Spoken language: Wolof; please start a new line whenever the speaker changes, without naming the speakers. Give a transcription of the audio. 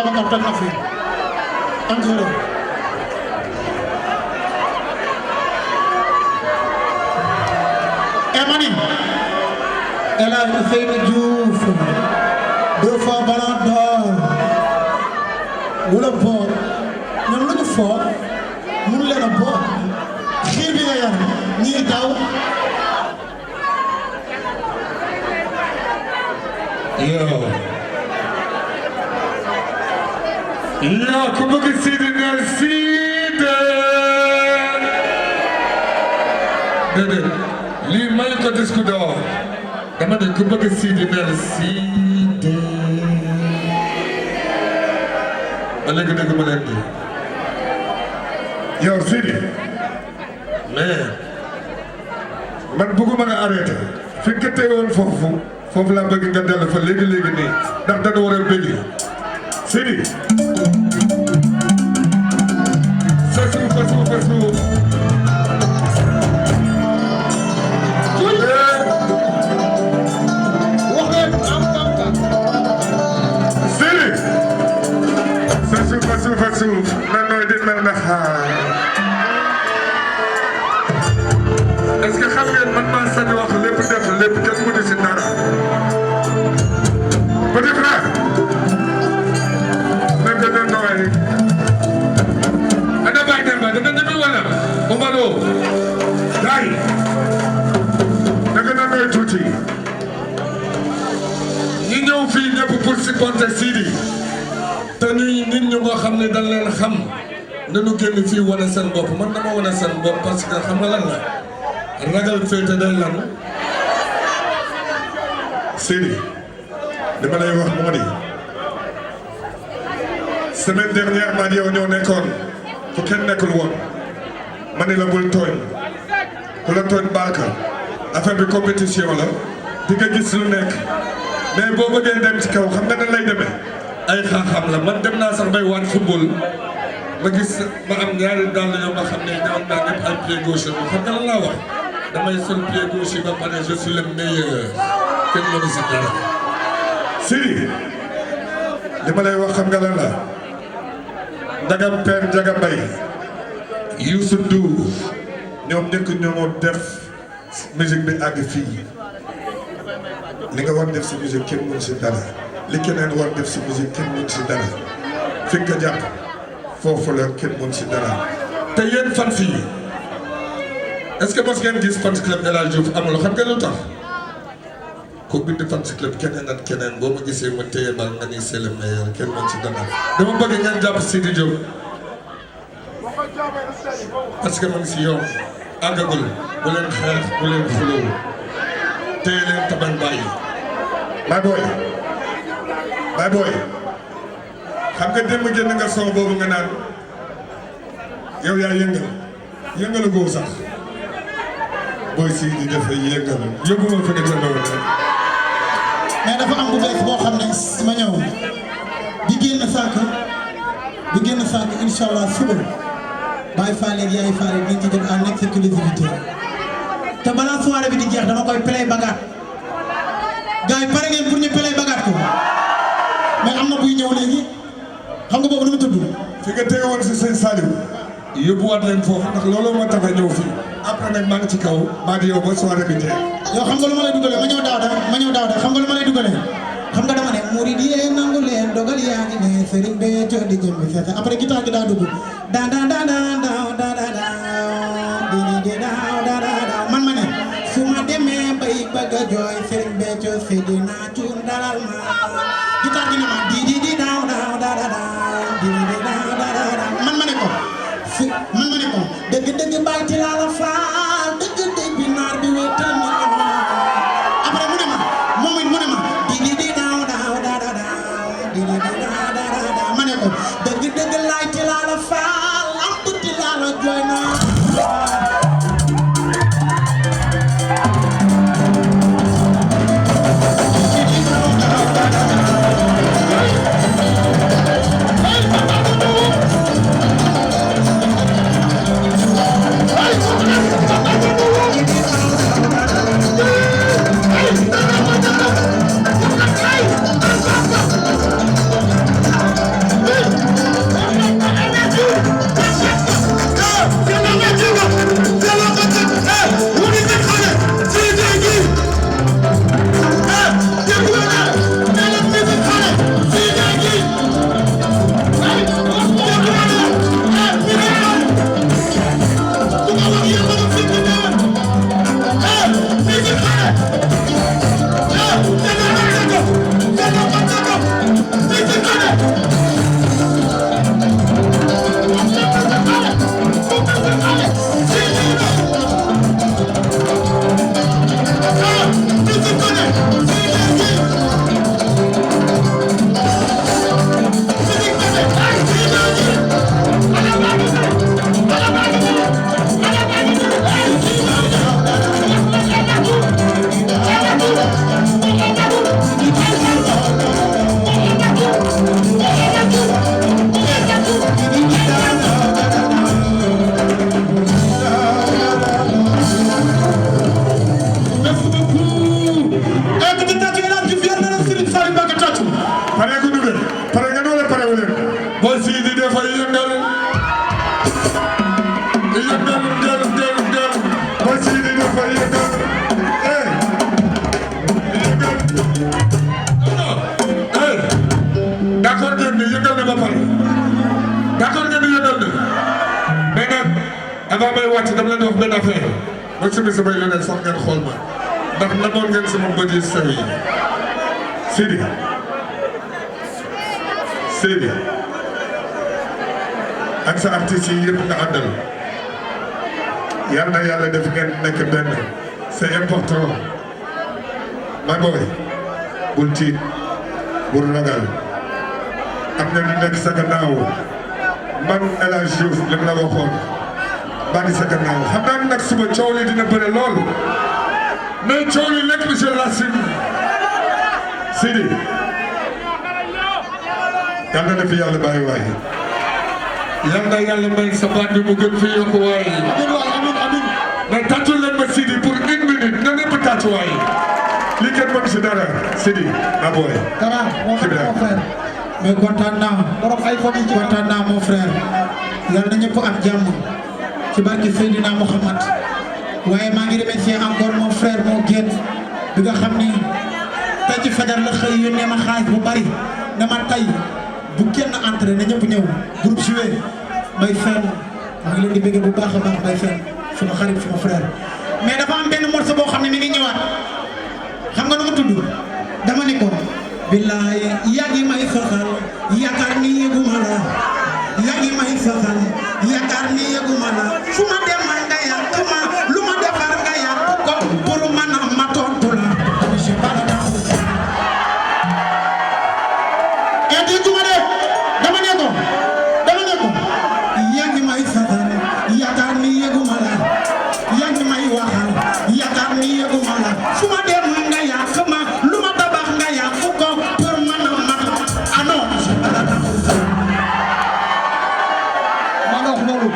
Babacar toj na fi encore Emani El Hadj Ousseynou Diouf 2 fois Ballon d'Or wala boog ñoom lu ñu foog mënu leen a boog xiir bi nga yar ñii daw
yaa ko bëgg Sidi neel Sidi déedéet lii may ko disque d'or dama ne ku bëgg Sidi neel Sidi ba léegi dégg ma leen di yow Sidi mais man bëgguma nga arrêté fi nga teewoon foofu laa bëgg nga dellu fa léegi nii ndax dana war a bëgg Sidi fasu nan nooy di mel na xaar est-ce que xam ngeen man maa sañ wax lépp def lépp kenn mu di si dara petit frère naka den nooy ana bay dem ba dama dama wala Omaro gay naka den nooy tuuti ñi ñëw fii ñëpp pour supporter Sidi te nii nit ñu nga xam ne dañ leen xam nañu génn fii wane seen bopp man dama wane seen bopp parce que xam nga lan la ragal féete day lan Sidi dama lay wax moo di semaine dernière maa yow ñoo nekkoon fu kenn nekkul woon ma ne la bul tooñ ku la tooñ baaka affaire bi compétition la di nga gis lu nekk mais boo bëggee dem ci kaw xam nga nan lay demee ay xam-xam la man dem naa sax bay waat football ma gis ma am ñaari dàll yoo nga xam ne ñoom naa ñëpp ay pied gauche la xam nga lan laa wax damay sol pied gauche yi ba pare je suis le meilleur kenn mënu si dara. Sidi li ma lay wax xam nga lan la ndagam père Ndiaga Mbaye Youssou Ndour ñoom ñëkk ñoo def musique bi àgg fii li nga war def si musique kenn mënu si dara. li keneen war def si musique kenn mën si dara fi nga jàpp foofu la kenn mën si dara te yéen fans yi est-ce que mos ngeen gis fans club El Hadj Diouf amul xam nga lu tax ko bind fans club keneen ak keneen boo ma gisee ma téye bal nga ni c'est le meilleur kenn mën si dara dama bëgg ngeen jàpp Sidi Diop parce que ma ngi si yoon àggagul bu leen xeex bu leen xuloo téye leen tabañ bàyyi my boy xam nga démb génn nga son boobu nga naan yow yaa yëngal goo sax booy Sidi dafa yëngal yóbbu ma fa nga jëndoo
mais dafa am bu bees boo xam ne ma ñëw di génn sànq incha allah suba Baye Fall ak Yaay Fall dinañ ci jot en exclusivité te balaa soirée bi di jeex dama koy play bagaat gars yi pare ngeen pour ñu play bagaat ko. mais am na buy ñëw léegi xam nga boobu nu mu tudd.
fi nga tege woon si sëñ Saliou yóbbuwaat leen foofu ndax loolu moo tax a ñëw fii après nag maa ngi ci kaw maa di yow ba soirée bi jeex.
yow xam nga lu ma lay dugalee ma ñëw daaw xam nga lu ma lay dugalee xam nga dama ne murid yi nangu leen dogal yaa ngi ne Serigne Béthio di jëm bi fexe après guitare gi daa dugg man ma ne su ma demee bay bëgg a jooy Serigne Béthio Seydina Thioune dalal ma guitare gi ne ma di daaw man ma ne ko dëgg bàyyi ti laa la faal dëgg bi naar bi wéetal na après mu ne ma di daaw ma ne ko dëgg laay ti laa la faal am tuuti laa la jooy na
Boy Sidi dafa yëngal Boy Sidi dafa yëngal d'accord ngeen ni yëngal na ba pare d'accord ngeen ni yëngal na mais nag avant may wàcc dama leen di wax benn affaire ma sumi samay leneen sax ngeen xool ma ndax namoon ngeen sama bët yi sew yi Sidi ak sa artistes yi yëpp nga àndal yal na yàlla def ngeen nekk benn c'est important my boy bul tiit bul ragal am na lu nekk sa gannaaw man El Hadj Diouf li mu la waxoon baa ngi sa gannaaw xam naa nag suba coow li dina bëre lool mais coow li nekk monsieur Lassine Sidi yal na fi yàlla bàyyi waaye yal na yàlla may sa baat bi mu gën fi yokku waaye amiin mais tàccul leen ma Sidi pour 1 minute nga ñëpp tàcc waaye li kenn mën si dara Sidi ma boy
Kara mon frère mais kontaan naa borom ay famille ci kontaan naa mon frère yal na ñëpp am jàmm ci barke Seydina Mouhamad waaye maa ngi remercier encore mon frère moo génn bi nga xam ni tey ci fajar la xëy yónnee ma xaalis bu bari ne ma tey bu kenn entré na ñëpp ñëw groupe joué Mbaye Fène maa ngi leen di bëgg bu baax a baax Mbaye Fène suma xarit suma frère mais dafa am benn morceau boo xam ne mi ngi ñëwaat xam nga nu mu tudd dama ni ko billaay yaa ngi may soxal yaakaar ni yëguma la yaa ngi may soxal yaakaar ni yëguma la fu ma dem nga yàq ma lu ma defar nga yàq ko pour man ma tontu la dégguma de dama ne ko yaa ngi may saxal yaakaar ni yëguma la yaa ngi may waxal yaakaar ni yëguma la fu ma dem nga yàq ma lu ma tabax nga yàq ko pour man ano ma wax loolu